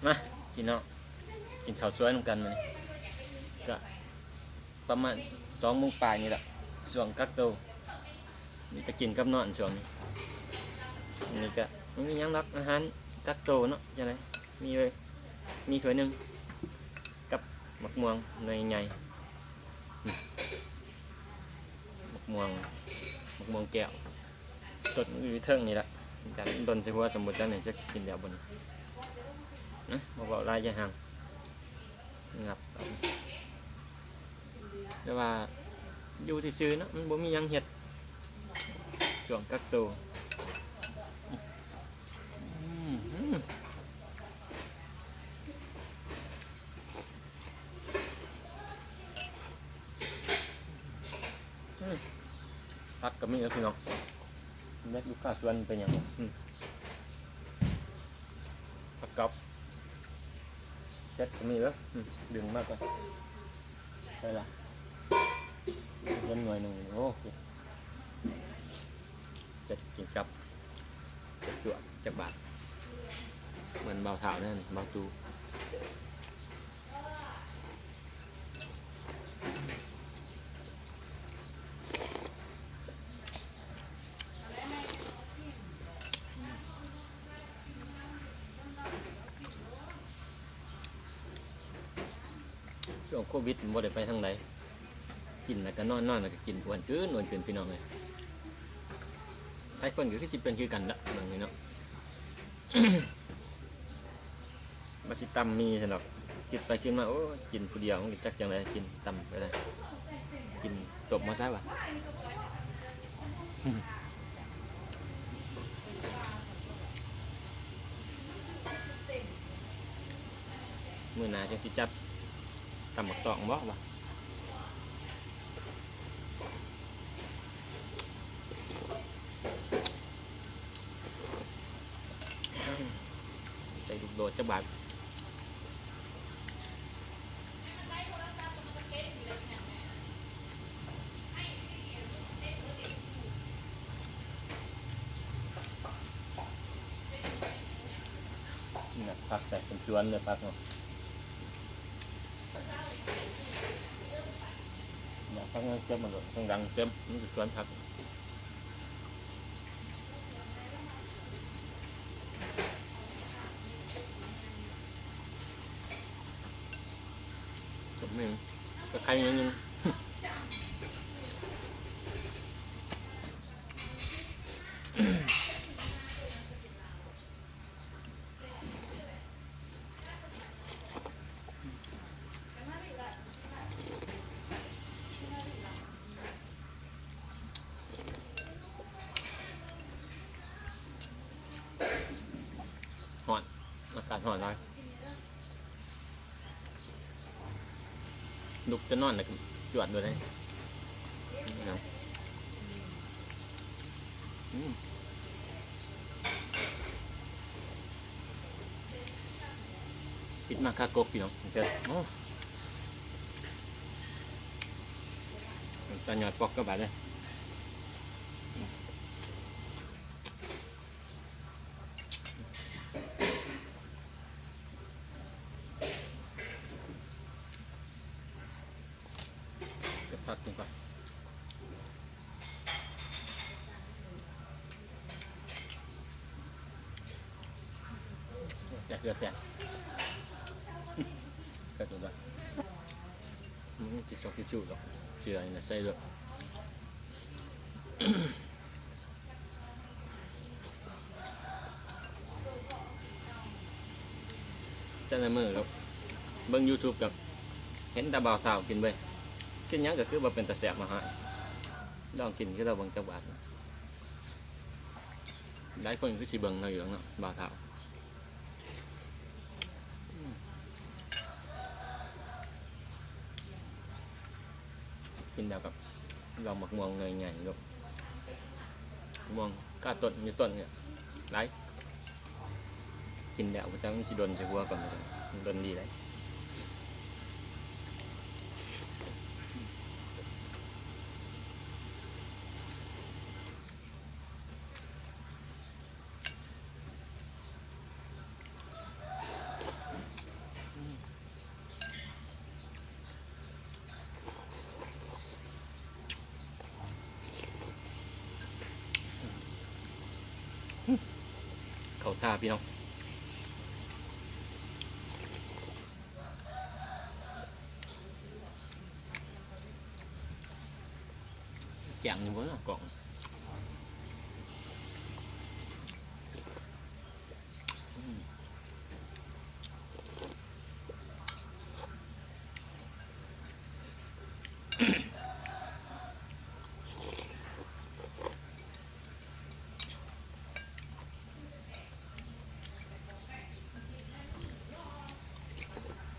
ມາພີ່ນ້ອງ ກິນເຂົ້າສວຍນຳກັນມື້ນີ້ ກະປະມານສອງໂມງປາຍນີ້ລະ ຊ່ວງກັກໂຕ ມີແຕ່ກິນກັບນອນຊ່ວງນີ້. ອັນນີ້ກະບໍ່ມີຫຍັງດອກ ອາຫານກັກໂຕເນາະ ຈັ່ງໃດ ມີເລີຍ ມີຖ້ວຍໜຶ່ງກັບໝາກມ່ວງໜ່ວຍໃຫຍ່ ອືມ ໝາກມ່ວງ ໝາກມ່ວງແກ້ວ ຕົ້ນຢູ່ເທິງນີ້ລະ ມັນກະຫຼົ່ນໃສ່ຫົວ ສົມມຸດຈັ່ງນີ້ ຈັກຊິກິນແລ້ວບໍ່ນີ້ ນະ ບໍ່ເວົ້າຫຼາຍ ຢ່າຫ່າງ ງັບເອົາ ແຕ່ວ່າຢູ່ຊື່ໆເນາະ ມັນບໍ່ມີຫຍັງເຮັດ ຊ່ວງກັກໂຕ ອືມ ອືມ ຜັກກະມີເດີພີ່ນ້ອງ ເມັດຢູ່ຄາສວນເປັນຫຍັງ ອືມ ຜັກກັບ ເຜັດກະມີເດີ ອືມ ດຶງມາກ່ອນ ໃສ່ລະ ເຫັນໜ່ວຍໜຶ່ງ ໂອ້ ເຜັດກິນກັບ ເຜັດຈົວ ຈັກບາດ ເໝືອນບ່າວທ້າວແນ່ນີ້ ບ່າວຕູ້. ຊ່ວງໂຄວິດມັນບໍ່ໄດ້ໄປທາງໃດ ກິນແລ້ວກະນອນ ນອນແລ້ວກະກິນ ອ້ວນຂຶ້ນ ອ້ວນຂຶ້ນ ພີ່ນ້ອງເອີຍ. ຫຼາຍຄົນກະຄືຊິເປັນຄືກັນລະ ເບິ່ງນີ້ເນາະ. ວ່າຊິຕຳໝີ່ຊັ້ນດອກ ຄິດໄປຄິດມາ ໂອ້ຍ ກິນຜູ້ດຽວມັນກະຈັກຈັ່ງໃດ ກິນຕຳໄປໄດ້ ກິນຕົ້ມມາຊະວ່າ ມື້ໜ້າຈັ່ງຊິຈັດຕຳບັກຕອງບໍວ່າ. ໃສ່ລູກໂດດຈັກບາດ ນີ້ນະ ຜັກໃສ່ເປັນສວນເລີຍ ຜັກເນາະ. ຢາກພັກເງິນເກັບມາໂລດ ທາງຫຼັງເຕັມ ມີແຕ່ສວນຜັກ ຕົບແມ່ງ ກະໄຂ່ໜ້ອຍໜຶ່ງ ຮ້ອນ ອາກາດຮ້ອນຫຼາຍ. ລຸກຈະນອນແລ້ວກະຈວດໂລດເດ້ ອືມ ຄິດມາຄາກົກພີ່ນ້ອງ ໂອ້ ຕາຍອດປອກກະບາດເລີຍ. ເກັບຜັກກິນກ່ອນ ແຕກເຫຼືອແຕກ ແຕກເຫຼືອແຕກ ອືມ ຊິຊອກຊິຈູດອກ ເຈື່ອນີ້ນະ ໃສ່ໂລດ. ແຕ່ລະມື້ກະເບິ່ງຢູທູບ ກະເຫັນແຕ່ບ່າວທ້າວກິນເວີຍ ກິນຫຍັງກະຄືວ່າເປັນຕາແຊບມາຫາຍ ລອງກິນຄືລາວເບິ່ງຈັກບາດ. ຫຼາຍຄົນຄືຊິເບິ່ງລາວຢູ່ດອກເນາະ ບ່າວທ້າວ. ກິນແລ້ວກະລອງໝາກມ່ວງໜ່ວຍໃຫຍ່ໂລດ ໝາກມ່ວງຄາຕົ້ນ ຢູ່ຕົ້ນນີ້ຫຼາຍ ກິນແລ້ວກະຈັກມັນຊິຫຼົ່ນໃສ່ຫົວກ່ອນ ມັນດົນດີໄດ໋. ອື ເຂົ້າທ່າພີ່ນ້ອງ. ແຈ້ງຢູ່ບໍ່ເນາະກ້ອງ? ອືມ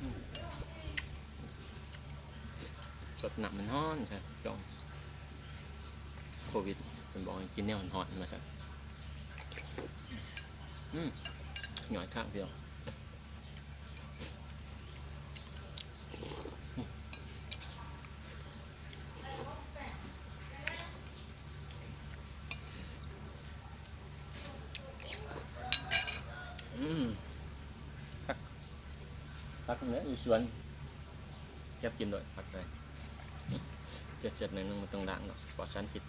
ອືມ ສົດນ້ຳມັນຮ້ອນຊະຈ້ອງ ໂຄວິດເພິ່ນບອກໃຫ້ກິນແນວຮ້ອນໆ ວ່າຊັ້ນ. ອືມ ຫຍ້ອຍຄັກດຽວ. ອືມ ຜັກ ຜັກນີ້ຢູ່ສວນ ເກັບກິນໂລດ ຜັກໄດ້ ເຊັດໆ ໜ້ອຍໜຶ່ງ ບໍ່ຕ້ອງລ້າງດອກ ປອດສານພິດ.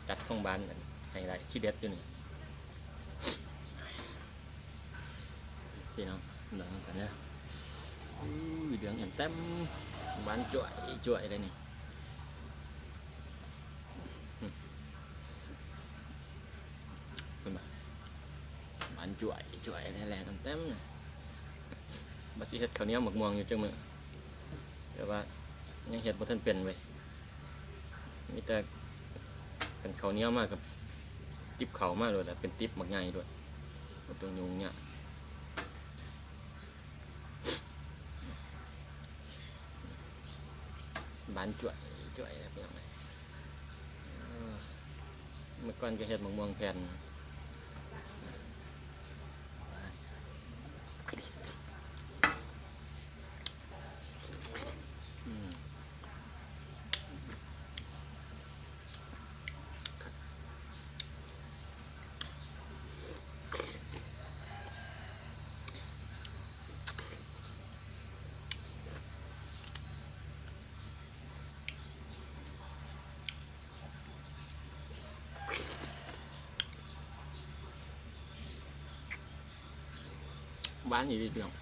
ຈັດຂອງບ້ານ ໄຮໄລທີ່ເດັດຢູ່ນີ້ ພີ່ນ້ອງ ເບິ່ງນຳກັນເດີ. ອຸ້ຍ ເດືອງແອມແຕ້ມ ບານຈ້ວຍຈ້ວຍເດ້ນີ້. ເຫັນບໍ່? ບານຈ້ວຍຈ້ວຍ ແລງແອມແຕ້ມ. ວ່າຊິເຮັດເຂົ້າໜຽວໝາກມ່ວງຢູ່ຈັກມື້ ແຕ່ວ່າຍັງເຮັດບໍ່ທັນເປັນເວີຍ. ມີແຕ່ຄັນເຂົ້າໜຽວມາກໍຕິບເຂົ້າມາໂລດແຫຼະ ເປັນຕິບໝາກໃຫຍ່ໂລດ ບໍ່ຕ້ອງຫຍຸ້ງຍາກ. ບານຈ້ວຍຈ້ວຍແລ້ວ ພີ່ນ້ອງເອີຍ. ເອີ ເມື່ອກ່ອນກໍເຮັດໝາກມ່ວງແຜ່ນ. ອືມ ຫວານອີ່ຫຼີພີ່ນ້ອງ.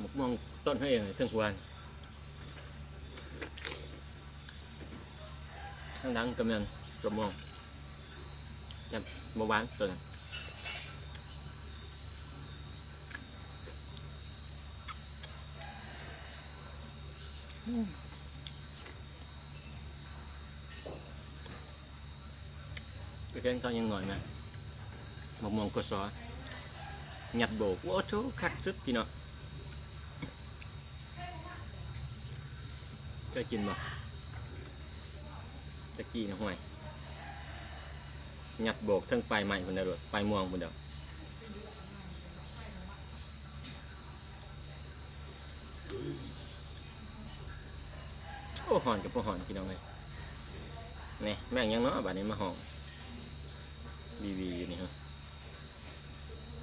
ໝາກມ່ວງຕົ້ນເຮົາເອງ ເທິງຫົວ ທາງຫຼັງກໍແມ່ນ ກໍມ່ວງ ແຕ່ບໍ່ຫວານຕົວນັ້ນ. ອືມ ໄປເຫັນຕອນຍັງນ້ອຍນະ ໝາກມ່ວງ ກສ ຍັດໂບກ ໂອ້ໂທ້ ຄັກສຸດພີ່ນ້ອງ. ເຄີຍກິນບໍ່? ຕະກີ້ນະ ຫ້ວຍ ຍັດໂບກເທິງປາຍໄມ້ພຸ້ນເດີ ໂລດ ປາຍມ່ວງພຸ້ນເດີ. ໂອ້ ຮ້ອນກໍບໍ່ຮ້ອນພີ່ນ້ອງເອີຍ. ນີ້ ແມ່ງຫຍັງເນາະ ບາດນີ້ມາຮ້ອງວີໆຢູ່ນີ້ ຮະ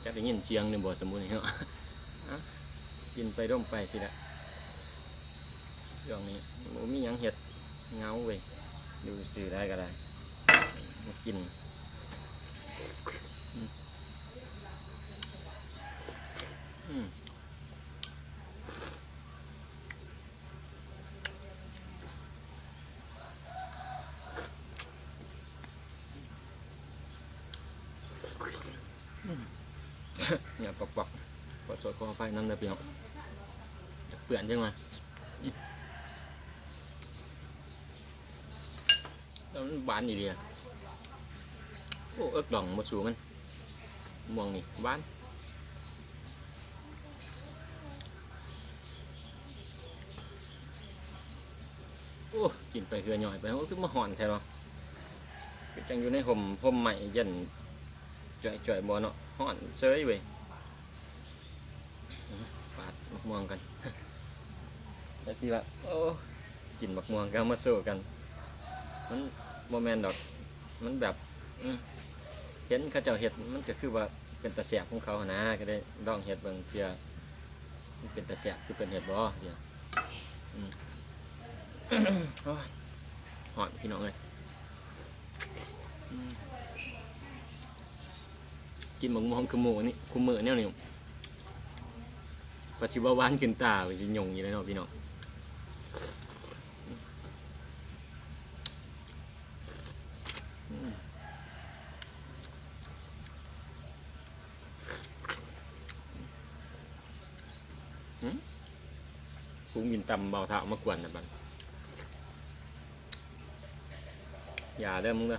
ຈັກໄດ້ຍິນສຽງຫຼືບໍ່ ສະໝຸ່ນນີ້ເນາະ. ອະ ກິນໄປດົມໄປຊີ້ແຫຼະ ຊ່ວງນີ້ບໍ່ມີຫຍັງເຮັດ ເຫງົາເວີຍ ຢູ່ຊື່ໃດກໍໄດ້ ມາກິນ. ອືມ ອືມ. ຫຍັບປອກໆ ຂໍໂທດຂໍອະໄພນຳເດີພີ່ນ້ອງ ເປື້ອນຈັກໜ່ອຍ. ແລ້ວມັນຫວານອີ່ຫຼີ ໂອ້ ເອິກດອງບໍ່ສູ້ມັນ ມ່ວງນີ້ຫວານ. ໂອ້ ກິນໄປເຫື່ອຍ້ອຍໄປ ໂອ້ ຄືມາຮ້ອນແທ້ເນາະ ຄືຈັ່ງຢູ່ໃນຮົ່ມ ຮົ່ມໄມ້ເຢັນ ຈ່ອຍໆ ບໍ່ເນາະ ຮ້ອນເສີຍເວີຍ. ປາດໝາກມ່ວງກັນ ແລ້ວທີ່ວ່າ ໂອ້ ກິນໝາກມ່ວງກໍເອົາມາໂຊກັນ ມັນບໍ່ແມ່ນດອກ ມັນແບບ ອືມ ເຫັນເຂົາເຈົ້າເຮັດ ມັນກໍຄືວ່າເປັນຕາແຊບຂອງເຂົາຫັ້ນນາ ກໍເລີຍລອງເຮັດເບິ່ງເທື່ອ ມັນເປັນຕາແຊບຄືເພິ່ນເຮັດບໍ່ ອືມ. ໂອ້ຍ ຮ້ອນພີ່ນ້ອງເອີຍ ອືມ ກິນໝາກມ່ວງຄູ່ມື້ນີ້ ຄູ່ມື້ແນວນີ້ ວ່າຊິເບົາຫວານຂຶ້ນຕາ ວ່າຊິຍົງຢູ່ແລ້ວເນາະພີ່ນ້ອງ. ອືມ ຫືມ ປຸງກິນຕຳເບົາທ້າວມາກວນນະບັດ ຢ່າເດີມຶງເດີ.